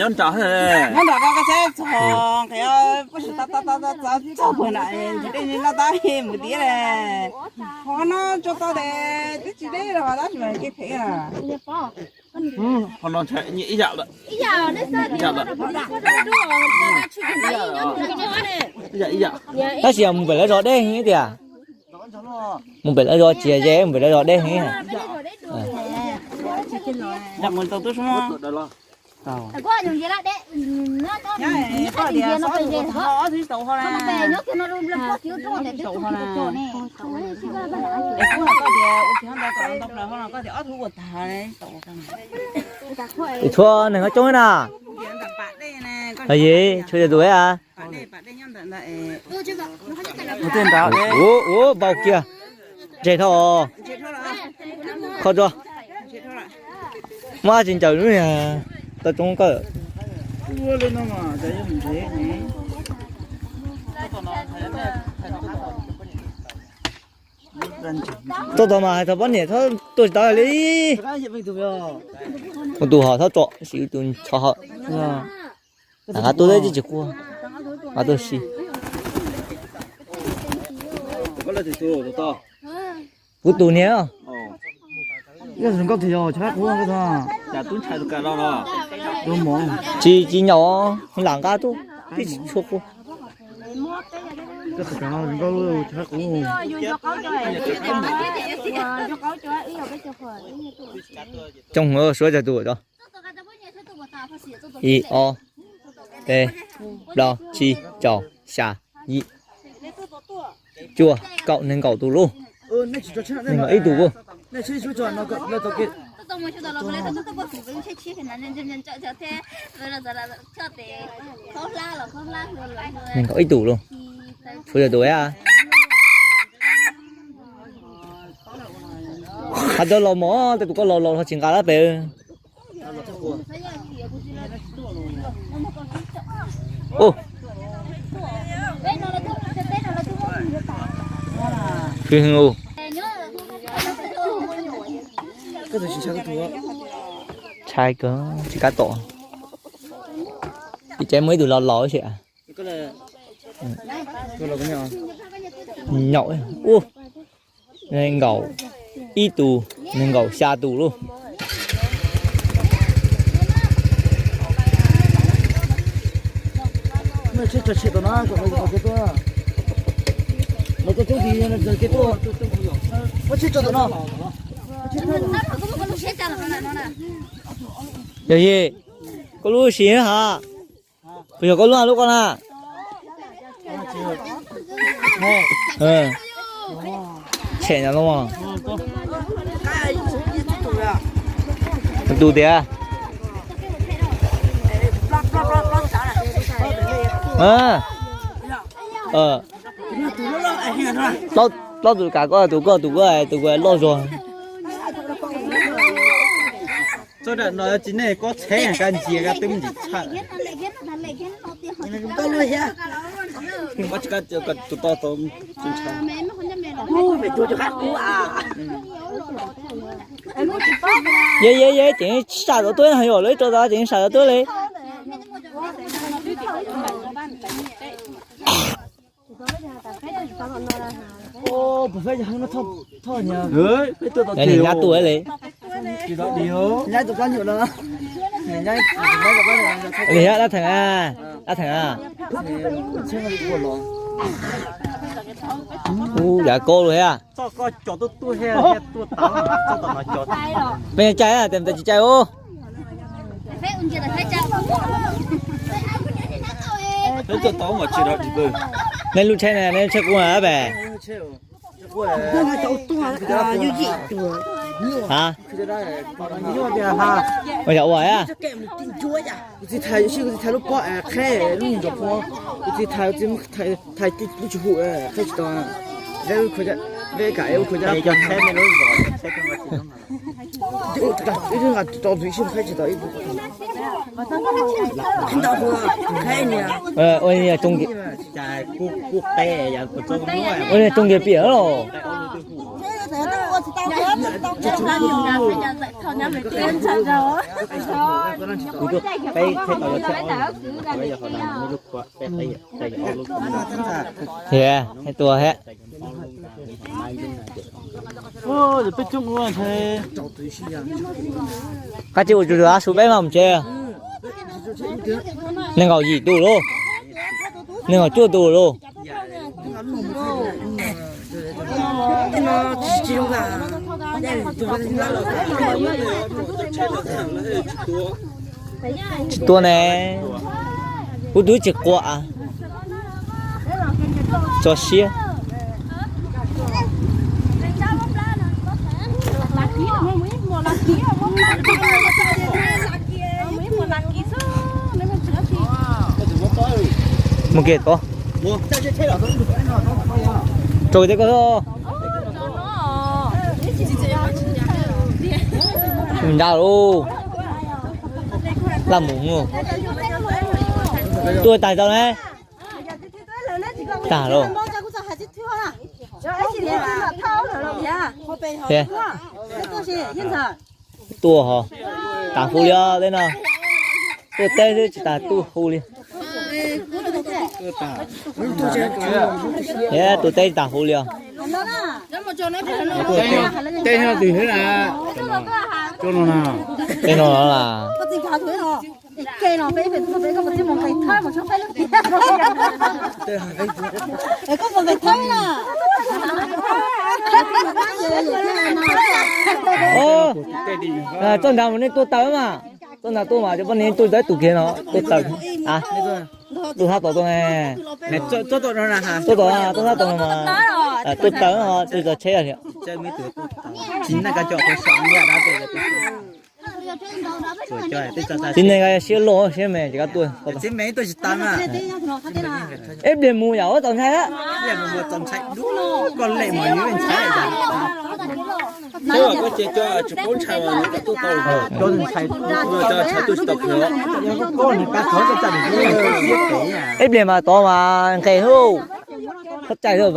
nyob nram, nyob nram ko, koj saib txog nqis, puab tsis tau tau tau txog puag nram, tsis deb li no tab mus tiag le. Qhov no tso tau tes twb tsis deb los tab sis mas kev phem. Qhov no ntshai ib yam lawm. Ib yam lawm. Tab sis mus pem lawv zos deb heev tiag. Mus pem lawv zos tsis ze, mus pem lawv zos deb heev. Ib tshuab neeg coob na. Yog tshuav yog tus a. Ua npau kiag. Ntseg dhau. Kho tso. Muab tsis ncaws lub niag tau tsoob kawg. Txog tod mas hais txog poj niam txhob tuaj tsis tau li. Tus hom txhob tso, sim tus txho hom. Qab tuaj tsis quaj, qab tuaj si. Kuv tus niag. Tsis, tsis nyaum, lam nqa tuaj, tib tsis tshua quaj. Coob, suav cog tus tso. Ib, ob, peb, plaub, tsib, rau, xya, yim, cuaj, kaum, nees nkaum tus lauj. Nees nkaum ib tus kuj. Nees nkaum ib tus lauj. Tshuav cov tus a. Has tau los mog, tej tus koj los los tsis nqa lab pem. Ntshai kawg tsis kam tom. Ib tsam muaj ib tug los laus xwb. Nyaum, ua, nees nkaum ib tus, nees nkaum xya tus lauj. Yog li, koj lub siab ha. Puas yog koj lub, lub koj na? Tshem no los. Tus tiag. Plaub tus kav koj, tus koj, tus koj, tus koj loj zog. Txoj dam no tsis nej kob txheeb ka ntsia ka twb ntsis tshaj. Tus to tau. Yog, yog, yog, tseem sam tau tuab no yom, lawv ib rau tas tseem sam tau tuab li. Nim nyab tuaj li. Nim nyab dab theem a, dab theem a. Ub, yav koob lawm thiab. Peb cai, tes tes tsis cai ub. Nej lub tsheb na, nej lub tsheb kuv na pem. Ha? Ua yog ua a. Kuv txiv thaiv, kuv txiv thaiv lub pob qheb lub ntsuas phuab, kuv txiv thaiv, kuv txiv thaiv lub tsis hu qheb tsis tau. Ve kam, ib nqa rau tus ib sij qheb tsis tau ib. Ua niag rooj kiag piam los. Hiab, hais tua hiab. Koj tsis ua tsuj tsuag su peb mas mus tsev. Nees nkaum yim tus lauj. Nees nkaum cuaj tus lauj. Tsis tua ne. Kuv twb tsis quaj. Tso siab. Mus kiag tod. Tso tej koj. Nra lauj. Laj mus. Tuaj tag tau ne. Tag lauj. Tuaj ho. Tag hu li os tej no. Tuaj teb xwb tsis tas tuaj hu li. Tuaj teb tsis tas hu li os. Tej no twg thiab na? Tej no na. Txoj nrad mas nej tua taws mas. Txoj nrad tuaj mas cov poj niam tuaj tau tus kiag no tuaj taws. Tuaj thab tod tuaj ne. Tuaj tod, tuaj thab tod no mas. Tuaj taws, tuaj tso tsheb li. Txiv neej koj siab loj siab me ces koj tuaj. Ib pliag mus yam ua txaus ntshai. Ib pliag mas tod mas nqes hauj, txhob caij hauj.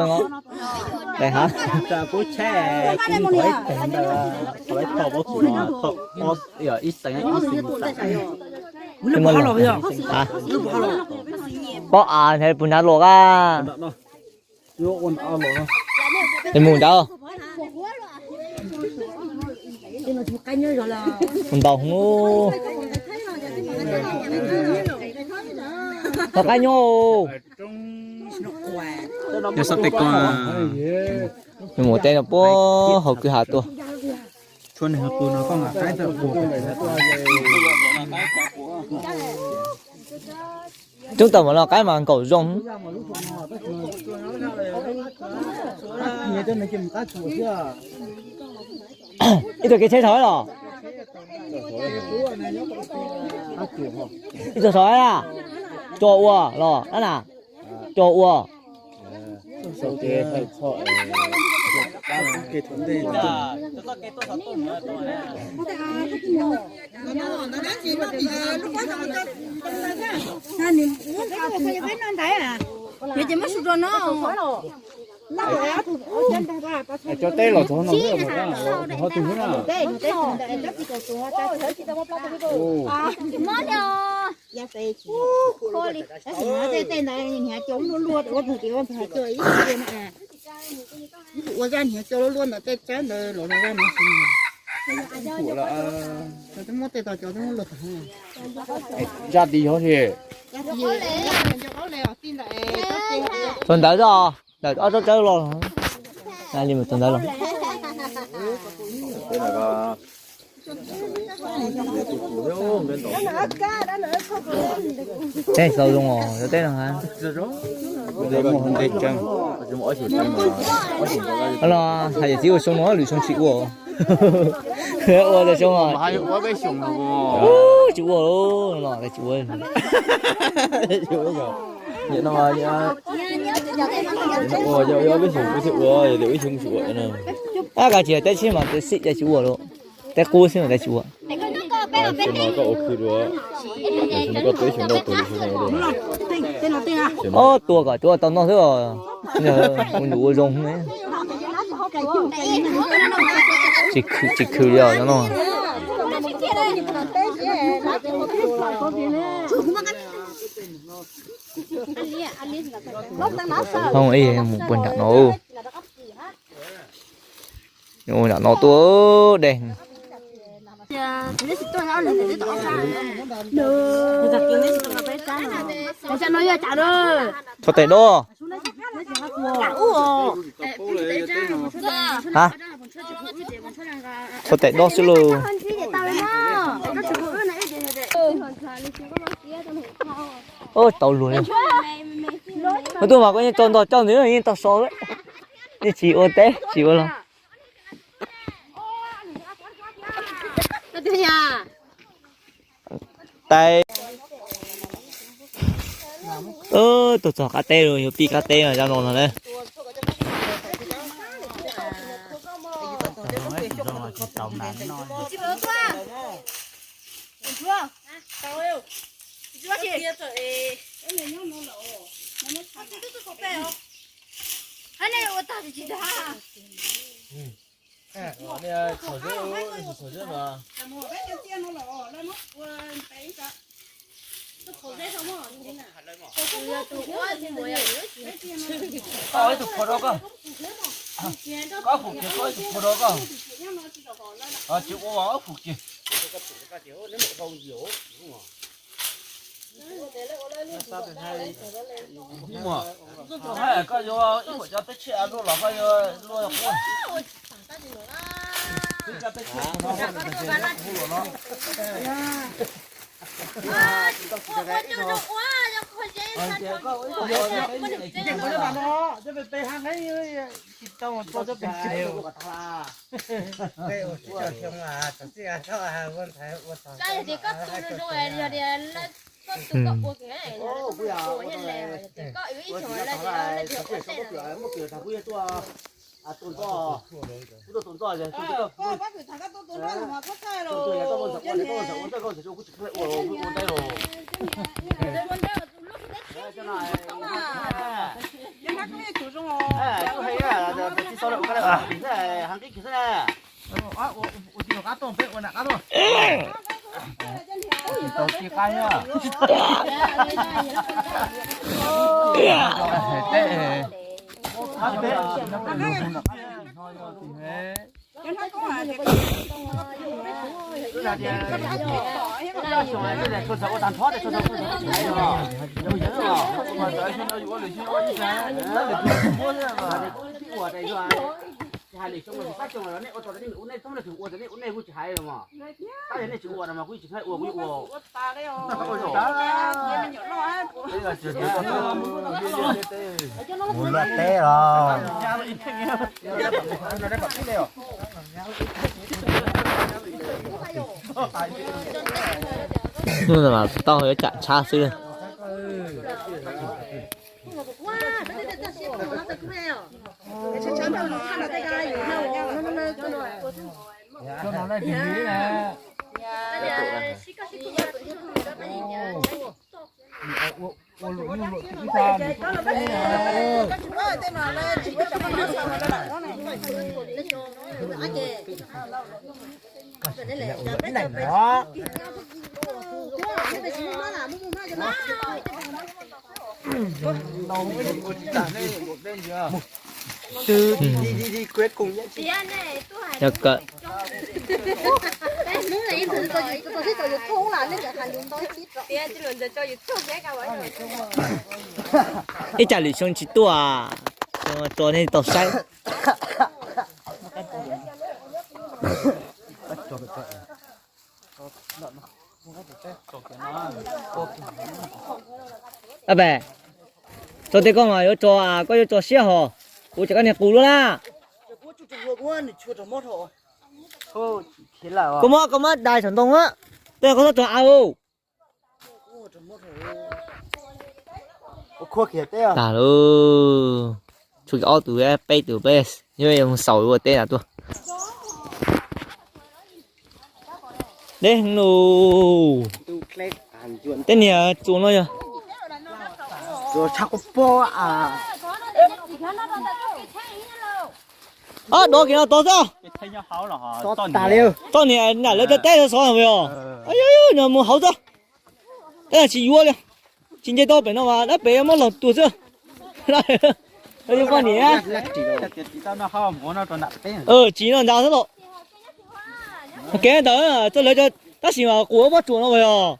Pob av nrad puag nrad los a. Mus nrad. Ntaus hwv. Noj qaib nyob. Nyob sab tes ko. Nws mus teb no puag hauv kwj ha tuaj. Coob tau mas los qaib mas nkaum zoo. Ib tug kev tsheb thaum los? Ib tug thaum a? Cov ua los na? Cov ua. Cov teb los txog no, ho tus na. Tab sis tej ntawd niag cov luaj luaj ua tug tias ua ntxhais tuaj ib ua zaj niag cov luaj luaj ntawd tej tsawb ntawd los zaj niag xwb. Cov twb muab tej tau cov twb muab luag tag. Zaj tid yog si. Txog ntawd os, ntawm ob tsob tsawb los. Li mus txog ntawd los. Teb xaus zoo os, cov teb no ha. Los hais tias txiv ua xyoo no lwm xyoo tsis ua. Ua tas xyoo os. Tsis ua los tsis ua. Ab, kav tsis teb tsheb mas teb xij cas tsis ua lawm. Teb qub xwb mas teb tsis ua. Ob tua kom cua tau noj xwb os. Mus ntu ua zoo ne. Tsis khwv li os no. Mus puag nram no. Ua nram no tuaj dej. Txhob tais dob. Ha, txhob tais dob xwb lauj. Tau luag li. Koj tuaj mas koj yeej tso ntog coj ntawd yeej tau so lawm. Yeej tsis ua teb tsis ua los. Tais. Tuaj txog qab teb los yuav pib qab teb zaj no no na. Koj pum kiag koj tus pua rau koj. Tsis ua ob pum kiag. Koj yuav ib puas cov teb tshiab luaj los koj yuav luaj qub. Twb cov teb tshiab no no. Mus luaj teb los. Hnub no mas tau yuav tsam tshab xwb. Cov kawm. Ib tsam lwm xyoo tsis tuaj, tso nej tau saib. Ab pem, tso tej koj mas yuav tso, koj yuav tso siab hos, kuv tseem koj niag qus luaj na. Koj muab, koj muab dais saum ntoo na, tej koj txhob tso av. Tag lauj, tshuav kiag ob tug peb tug peb, yog mus xaus ua teb na tuaj. Deb heev lauj. Tej niag tsuas no yog. Dov kiag no tod xwb. Txoj niag nram lawv tej teb xov xov os. Yog mus hauv xwb. Tab tsis yuav li, tsis nce tau pem no mas dab pem muab los tuag xwb. Yuav poj niam. Tsis no ntag xwb los. Kev ntawd txoj lawv tab sis mas quas muab tsuas no yog.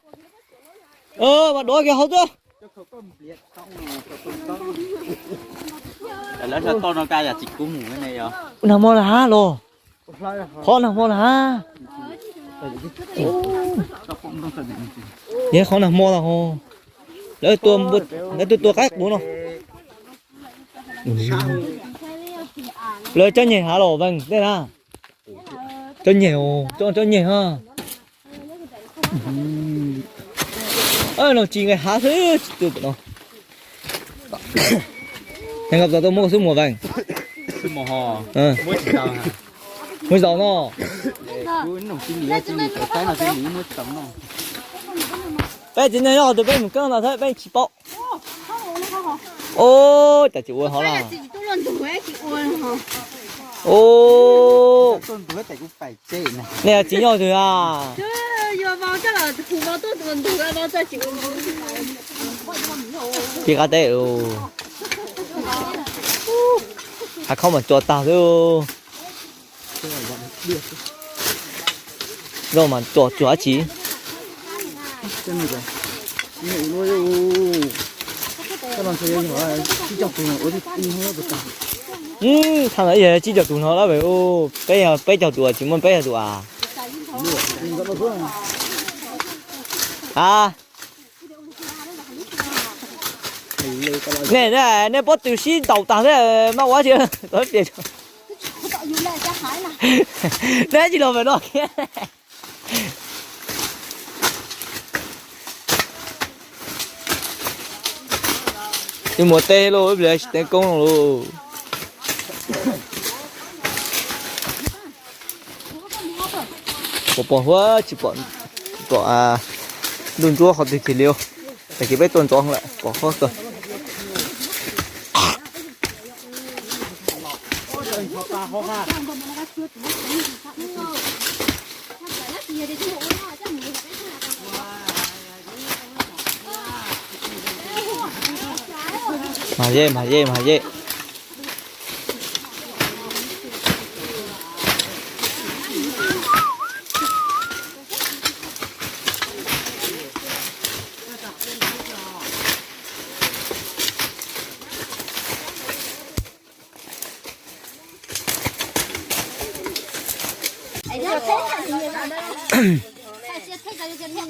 Mas dov kiag hauv xwb. Nag hmo na hab los, qhov nag hmo na hab. Yog qhov nag hmo na ho, lawv tuaj, lawv tuaj tua qaib qus no. Lawv cov nyeg hav los veej tej na. Cov nyeg, cov nyeg ha. Los tsis nqes hav xwb tsis tu pem no. Neeg nkauj txog tuaj muab koj xub muag veej. Muab zaum no. Peb txiv neej nyob qhov twg peb mus keeb ntag thiab peb tsis paub. Ub, cas tsis ua hov na. Ub, nej txiv nyob twg a? Pib qab teb. Khob mas tso tag xwb. Zaub mas tso tsuag dab tsi. Thaum no yog tsib caug tus no lawm, peb, peb caug tus tsis muaj peb caug tus as. A, nej, nej pob tw sib ntaus tag thiab mas ua tsi. Nej tsis los pem no kiag. Ib muaj teb lauj, ib pliag tsis teeb koob lauj. Pos pos huab tsis pom, pom ntuj ntsuab qhov twg kiag li. Tag kis peb tuaj ntxov lawm pos huab kawg. Mas yej, mas yej, mas yej.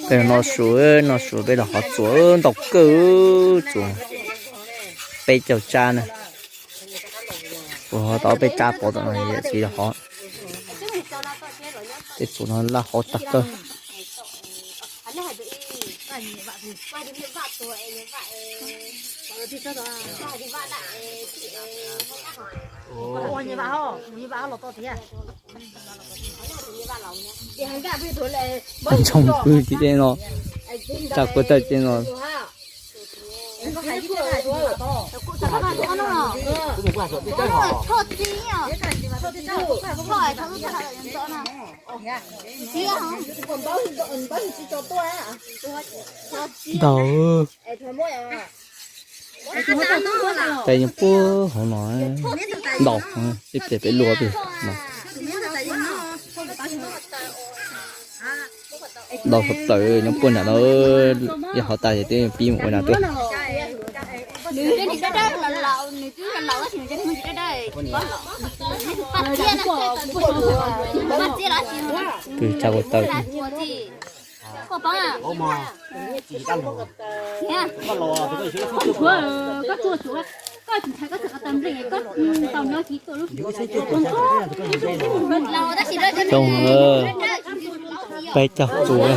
Peb no su, no su peb los qhov txuas ntau kawg, txuas peb caug tsab na. Kuv ho tau peb tsab pov tom no yam txiv los qhov. Tej txuas no laj hauv tag kawg. Ntsoog pw tim tej no, tsam kuv tawm tej no. Ntau. Tais nyob puag hauv no, ntau, ib pliag peb luaj pem no. Ntau tshaj plaws nyob puag nram no, yog qhov tas ces twb pib mus ua nram tuaj. Pw tsa ua taw. Coob, peb caug tus.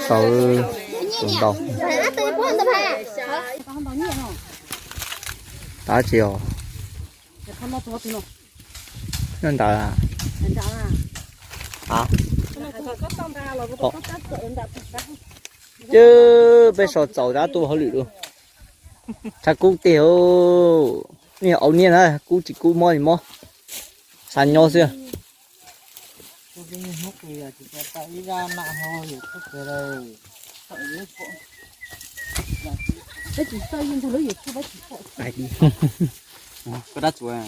Tau tus ntau. Tab tsis os. Nyob ntawd. Ces peb so txaus dab tuaj hauj lwm lauj. Tshav kub tiag. Nej yog au niab na, kub tsis kub mob tsis mob, xav nyob xwb. Koj dab tsuas.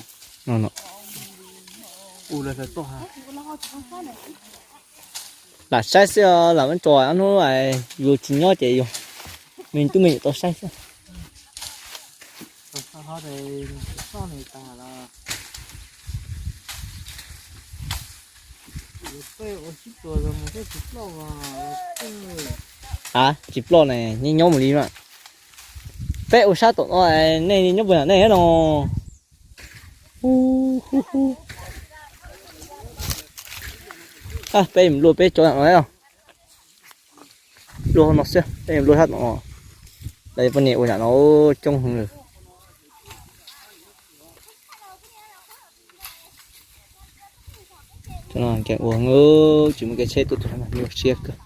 Lam saib xwb, lam muab tso ob hnub, yus tsis nyob ces yus me tub me nyuam tau saib xwb. A, tsis ploj ne, nyob nyob mus li mas. Peb ua sab tom no, nej nyob puag nram nej no. Peb luaj peb tso nram no. Luaj no xwb, peb luaj sab tom no. Lawv poj niam ua nram no coob heev lawm. Cov no kev ua, tsis muaj kev tsheb tuaj, tus no mas nyuaj siab kawg.